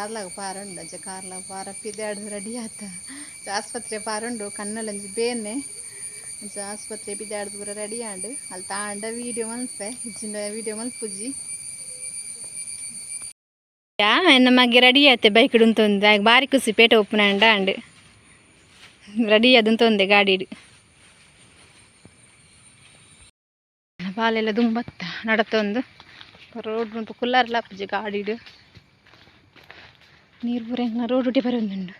ಕಾರ್ಲಾಗ ಪಾರುಂಡು ಅಂಚ ಕಾರ್ಲಾಗ ಪಾರ ಪಿದಾಡ್ ರೆಡಿ ಆತ ಆಸ್ಪತ್ರೆ ಪಾರುಂಡು ಕಣ್ಣಲಂಜಿ ಬೇನೆ ಅಂಚ ಆಸ್ಪತ್ರೆ ಪಿದಾಡ್ ಪೂರ ರೆಡಿ ಆಂಡ್ ಅಲ್ ತಾಂಡ ವೀಡಿಯೋ ಮಲ್ಪೆ ಇಜ್ಜಿಂಡ ವೀಡಿಯೋ ಮಲ್ಪುಜಿ ಎನ್ನ ಮಗೆ ರೆಡಿ ಆತೆ ಬೈಕ್ ಉಂತೊಂದು ಆಗ ಬಾರಿ ಖುಷಿ ಪೇಟೆ ಒಪ್ಪುನ ಅಂಡ್ ರೆಡಿ ಅದಂತೊಂದೆ ಗಾಡಿಡ್ ಬಾಲೆಲ್ಲ ದುಂಬತ್ತ ನಡತೊಂದು ರೋಡ್ ಉಂಟು ಕುಲ್ಲಾರ್ಲ ಅಪ್ಪುಜಿ ಗಾಡಿಡ್ ನೀರು ಪೂರ ಎಂಕ್ನ ರೋಡ್ ಉಟಿ ಬರೊಂದುಂಡು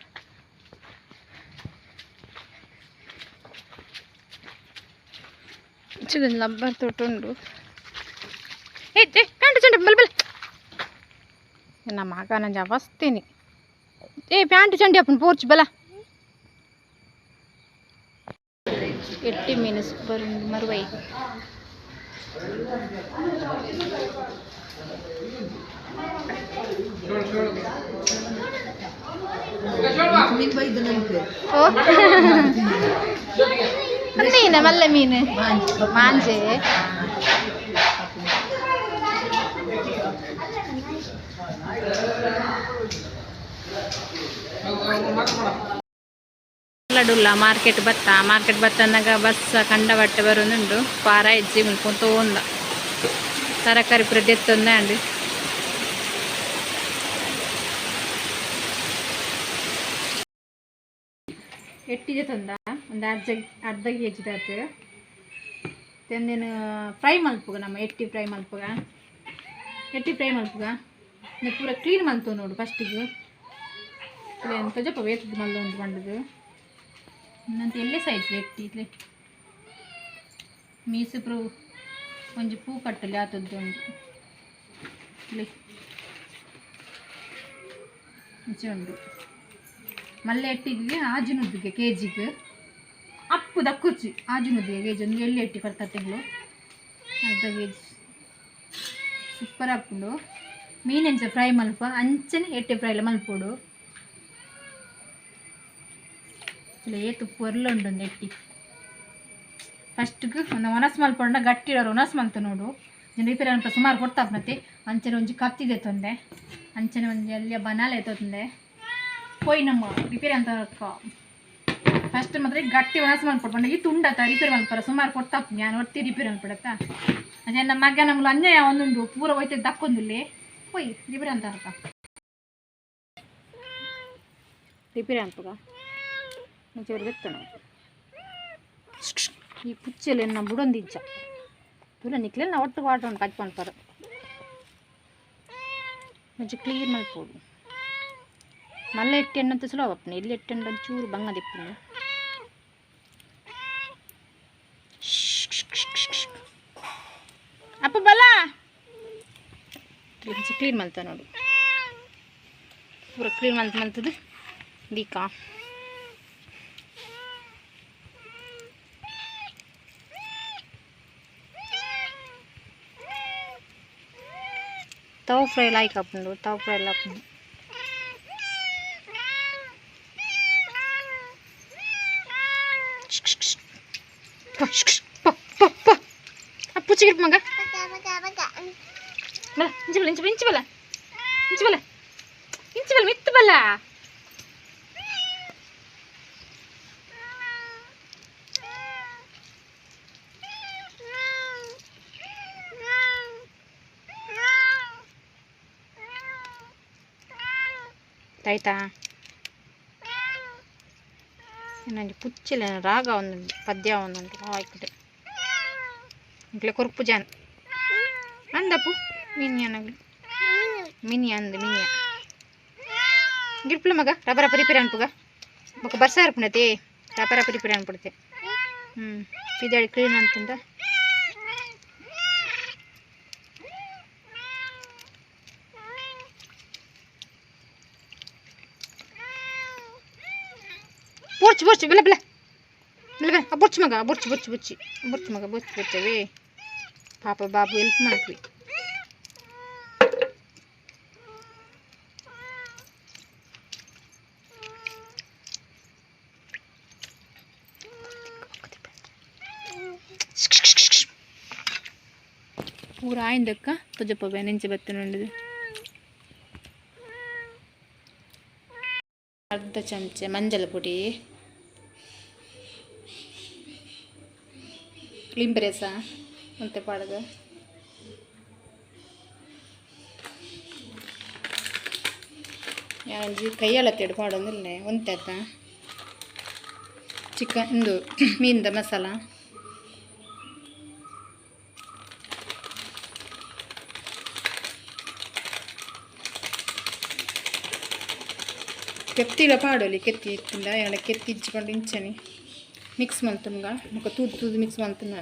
ಲಬ್ಬರ್ ತೋಟ ಉಂಡು ಏ ಪ್ಯಾಂಟು ಚಂಡ ಬಲ್ ಬಲ್ ನಮ್ಮ ಮಗನ ಅವಸ್ಥೆನಿ ಏ ಪ್ಯಾಂಟು ಚಂಡಿ ಅಪ್ಪನ ಪೋರ್ಚ್ ಬಲ ಎಟ್ಟಿ ಮೀನು ಸೂಪರ್ ಉಂಡು ಮರುವೈ ಮೀನು ಮಲ್ಲ ಮೀನು ಮಾಂಜೆ ಲಡುಲ್ಲ ಮಾರ್ಕೆಟ್ ಬತ್ತ ಮಾರ್ಕೆಟ್ ಬತ್ತನಾಗ ಬಸ್ ಕಂಡ ಬಟ್ಟೆ ಬರೋದುಂಡು ಪಾರ ಇಜ್ಜಿ ಮುಲ್ಕೊಂತ ಒಂದ ತರಕಾರಿ ಪೂರ ದೆತ್ತೊಂದೆ ಅಂಡ್ ಎಟ್ಟಿಗೆ ತಂದ ಒಂದು ಅರ್ಧ ಅರ್ಧ ಕೆ ಜಿ ಆತು ತಂದೇನು ಫ್ರೈ ಮಲ್ಪುಗ ನಮ್ಮ ಎಟ್ಟಿ ಫ್ರೈ ಮಲ್ಪುಗ ಎಟ್ಟಿ ಫ್ರೈ ಮಲ್ಪುಗ ಪೂರ ಕ್ಲೀನ್ ಮಲ್ತು ನೋಡು ಫಸ್ಟಿಗೆ ಎಂತ ಜಪ್ಪ ವೇತದ ಮಲ್ಲ ಉಂಟು ಪಂಡದು ನಂತ ಎಲ್ಲೇ ಸೈಜ್ ಎಟ್ಟಿ ಇತ್ಲೆ ಮೀಸು ಪ್ರೂ ಒಂಜಿ ಪೂ ಕಟ್ಟಲಿ ಆತದ್ದು ಉಂಟು ಇಲ್ಲಿ ಉಂಟು ಮಲ್ಲೆ ಎಟ್ಟಿಗೆ ಆಜುನುದ್ದಿಗೆ ಕೆ ಜಿಗೆ ಅಪ್ಪು ದಕ್ಕುಚ್ಚಿ ಆಜುನುದ್ದಿಗೆ ಕೆ ಜಿ ಒಂದು ಎಳ್ಳೆ ಎಟ್ಟಿ ಕೊಡ್ತಾ ತಿಂಗಳು ಅರ್ಧ ಕೆ ಜಿ ಸೂಪರ್ ಆಪುಂಡು ಮೀನೆಂಚ ಫ್ರೈ ಮಲ್ಪ ಅಂಚನೆ ಎಟ್ಟೆ ಫ್ರೈ ಎಲ್ಲ ಮಲ್ಪೋಡು ಇಲ್ಲ ಏತು ಪೊರ್ಲು ಉಂಡು ಒಂದು ಎಟ್ಟಿ ಫಸ್ಟ್ಗೆ ಒಂದು ಒಣಸ್ ಮಲ್ಪೊಂಡ ಗಟ್ಟಿ ಇಡೋರು ಒಣಸ್ ಮಲ್ತು ನೋಡು ರಿಪೇರಿ ಅನ್ಪ ಸುಮಾರು ಕೊಡ್ತಾಪನತ್ತೆ ಅಂಚನೆ ಒಂಜಿ ಕತ್ತಿದೆ ತೊಂದೆ ಅಂಚನೆ ಒಂಜಿ ಅಲ್ಲಿಯ ಬನಾಲೆ ತೊಂದೆ ಪೋಯ್ ನಮ್ಮ ರಿಪೇರಿ ಅಂತ ಫಸ್ಟ್ ಮಾತ್ರ ಗಟ್ಟಿ ಒಣಸ್ ಮಲ್ಪೊಡು ಈ ತುಂಡತ ರಿಪೇರಿ ಮಲ್ಪರ ಸುಮಾರು ಕೊಡ್ತಾಪ್ ನಾನು ಒತ್ತಿ ರಿಪೇರಿ ಮಲ್ಪಡತ್ತ ಅದೇ ನಮ್ಮ ಮಗ ನಮ್ಗೆ ಅನ್ಯಾಯ ಒಂದುಂಡು ಪೂರ ಹೋಯ್ತು ದಕ್ಕೊಂದುಲ್ಲಿ ಪೋಯ್ ರಿಪೇರಿ ಅಂತ ಅರ್ಥ ರಿಪೇರಿ ಅನ್ಪಗ ಒಂಚೂರು ಬೆತ್ತಣ ಈ ಪುಚ್ಚೆಲ್ಲ ಬುಡೊಂದಿಜ್ಜ ಪೂರ ನಿಕ್ಲೆಲ್ಲ ಒಟ್ಟು ವಾಟರ್ ಉಂಟು ಕಚ್ ಪನ್ಪರು ಒಂಚೂರು ಕ್ಲೀನ್ ಮಲ್ಪೊಡು ಮಲ್ಲ ಎಟ್ಟಿ ಎಣ್ಣಂತ ಸುಲಭ ಅಪ್ಪನ ಎಲ್ಲಿ ಎಟ್ಟಿ ಎಣ್ಣೆ ಚೂರು ಬಂಗ ದಿಪ್ಪುಂಡು ಅಪ್ಪ ಬಲ ಕ್ಲೀನ್ ಮಲ್ತ ನೋಡು ಪೂರ ಕ್ಲೀನ್ ಮಲ್ತ ಮಲ್ತದ ದೀಕಾ ತವ ಫ್ರೈ ಲೈಕ್ ಆಪುಂಡು ತವ ಫ್ರೈ ಆಪುಂಡು ಪುಚ್ಚಿಗಿರ್ಪ ಮಗ ಬಲ ಇಂಚಿ ಬಲ ಇಂಚಿ ಇಂಚಿ ಬಲ ಇಂಚಿ ಬಲ ಇಂಚಿ ಬಲ ಮಿತ್ತು ಬಲ ಆಯ್ತಾ ಇನ್ನೊಂದು ಪುಚ್ಚಿಲ್ಲ ರಾಗ ಒಂದು ಪದ್ಯ ಒಂದುಂಟು ಆಯ್ಕುಡೆ ಇಂಕ್ಲೆ ಕೊರ್ಪು ಜಾನ್ ಅಂದಪ್ಪು ಮಿನಿ ಮಿನಿ ಅಂದು ಮಿನಿಯ ಗಿರ್ಪುಲ ಮಗ ರಪ ರಪ ರಿಪೇರಿ ಅನ್ಪುಗ ಬೊಕ ಬರ್ಸ ಇರ್ಪುಂಡತೆ ರಪ ರಪ ರಿಪೇರಿ ಅನ್ಪುಡತೆ ಹ್ಞೂ ಪಿದಾಡಿ ಕ್ಲೀನ್ ಅಂತಂದ ಬೊರ್ಚು ಬೊರ್ಚು ಬೆಲೆ ಬೆಲೆ ಬೆಲೆ ಬೆಲೆ ಬೊರ್ಚು ಮಗ ಬೊರ್ಚು ಬೊರ್ಚು ಬೊಚ್ಚಿ ಬೊರ್ಚು ಮಗ ಬೊಚ್ಚು ಬೊಚ್ಚವೇ ಪಾಪ ಬಾಬು ಹೆಲ್ಪ್ ಮಾಡ್ವಿ ಪೂರ ಆಯಿಂದಕ್ಕ ತುಜಪ್ಪ ಬೆನಿಂಚಿ ಬತ್ತಿನುಂಡಿದೆ. ಅರ್ಧ ಚಮಚ ಮಂಜಲ್ ಪುಡಿ ಲಿಂಬೆ ರಸ ಒಂತೆ ಪಾಡ್ದ್ ಯಾನೊಂಜಿ ಕೈಯಳತೆಡ್ ಪಾಡೊಂದುಲ್ಲೆ ಒಂತೆ ಅತ್ತ ಚಿಕನ್ ಇಂದು ಮೀನ್ದ ಮಸಾಲ ಕೆತ್ತಿಲ ಪಾಡೊಲಿ ಕೆತ್ತಿ ಇತ್ತಿಂಡ ಯಾನ ಕೆತ್ತಿ ಇಜ್ಜಿ ಪಂಡ ಇಂಚನೆ ಮಿಕ್ಸ್ ಮಲ್ತುಂಗ ಬೊಕ ತೂದು ತೂದು ಮಿಕ್ಸ್ ಮಲ್ತುಂಡು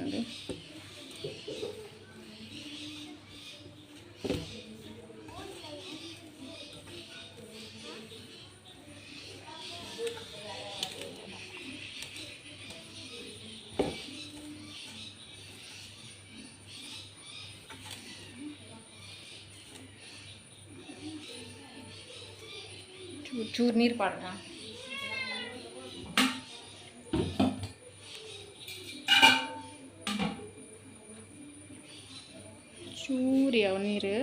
ಚೂರು ನೀರು ಪಾಡೋಣ ಚೂರಿ ಅವು ನೀರು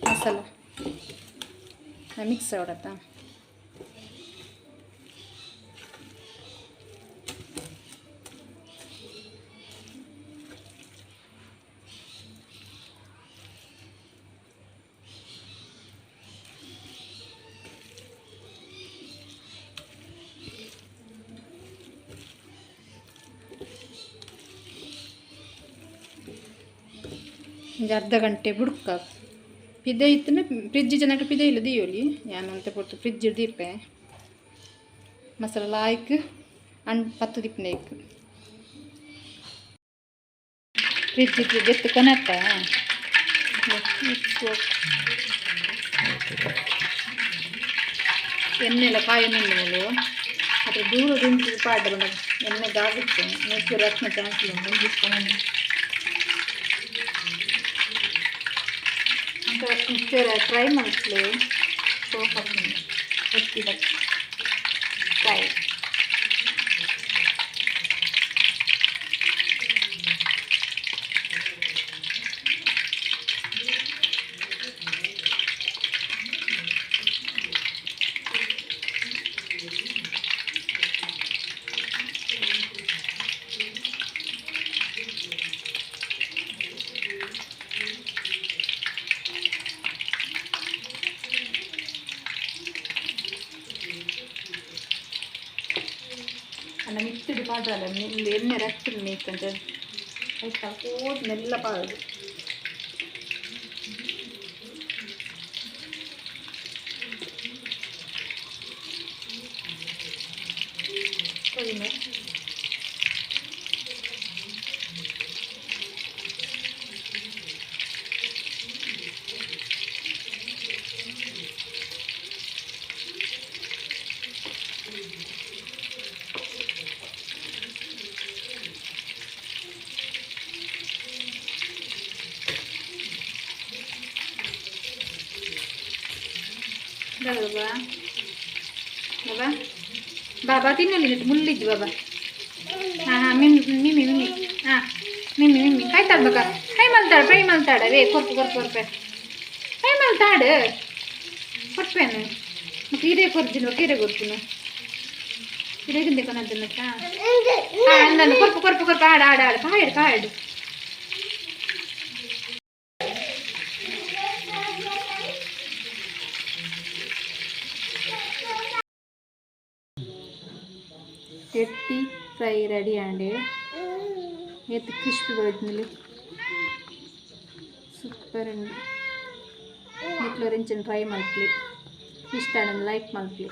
ಮಸಾಲ ಮಿಕ್ಸ್ ಆವಡತ್ತ ಒಂಜಿ ಅರ್ಧ ಗಂಟೆ ಬುಡ್ಕ ಪಿದೆ ಇತ್ತಂಡ ಫ್ರಿಜ್ ಜನಕ್ಕೆ ಪಿದೆ ಇಲ್ಲ ದೀಯೊಲಿ ಯಾನ್ ಒಂತೆ ಪೊರ್ತು ಫ್ರಿಜ್ ದೀಪೆ ಮಸಾಲ ಲಾಯ್ಕ್ ಅಣ್ ಪತ್ತು ದಿಪ್ಪುನ ಫ್ರಿಜ್ ದೆತ್ತ್ ಕೊನತ್ತ ಎಣ್ಣೆಲ ಕಾಯೊಂದುಂಡು ಮೂಲು ಅತ್ರ ದೂರ ಉಂಟು ಪಾಡ್ಡ ಪಂಡ ಎಣ್ಣೆ ದಾಗುತ್ತೆ ನೆಕ್ಕ್ ರತ್ನ ಚಾನ್ಸ್ ಉಂಡು ಮಿಕ್ಸರ್ ಟ್ರೈ ಮಲ್ಪುಲೆ ಸೋಪ್ ಆಪುಂಡು ಎತ್ತಿದ ಫ್ರೈ ಅನ್ನ ಮಿತ್ತುಡು ಪಾಡಲ್ಲ ಎಣ್ಣೆ ರಕ್ತುಂಡು ಮೇಯ್ಕಂಚ ಐತ ಪೋದು ಮೆಲ್ಲ ಪಾಡೋದು ಕಡಿಮೆ ಬಾಬಾ ಬಾಬಾ ಬಾಬಾ ತಿನ್ನಲಿ ಮುಳ್ಳಿಜ್ಜಿ ಬಾಬಾ. ಹಾಂ ಹಾಂ ಮಿಮ್ಮಿ ಮಿಮ್ಮಿ ಮಿಮ್ಮಿ ಹಾಂ ಮಿಮ್ಮಿ ಮಿಮ್ಮಿ ಕೈ ತಾಡ್ಬೇಕಾ ಕೈ ಮಲ್ತಾಡ ಫ್ರೈ ಮಲ್ತಾಡ ವೇ ಕೊರ್ಪು ಕೊರ್ಪು ಕೊರ್ಪೆ ಕೈ ಮಲ್ತಾಡು ಕೊರ್ಪೇನು ಮತ್ತೆ ಇದೇ ಕೊರ್ಜಿನ ಕೀರೆ ಕೊರ್ಪುನು ಇರೇಗಿಂದೆ ಕೊನದ್ದನ್ನಕ್ಕ ಹಾಂ ಅಂದನ್ನು ಕೊರ್ಪು ಕೊರ್ಪು ಕೊರ್ಪು ಆಡು ಆಡು ಆಡು ಕಾಯಿಡು ಕಾಯಿಡು. ಎಟ್ಟಿ ಫ್ರೈ ರೆಡಿ ಆಂಡ್ ಏತ್ ಕ್ರಿಸ್ಪಿ ಬೈದ್ಮೇಲೆ ಸೂಪರ್ ಉಂಡು. ನಿಕ್ಲು ಎಂಚಿನ ಟ್ರೈ ಮಲ್ಪುಲೆ ಇಷ್ಟ ಆಂಡ ಲೈಕ್ ಮಲ್ಪುಲೆ.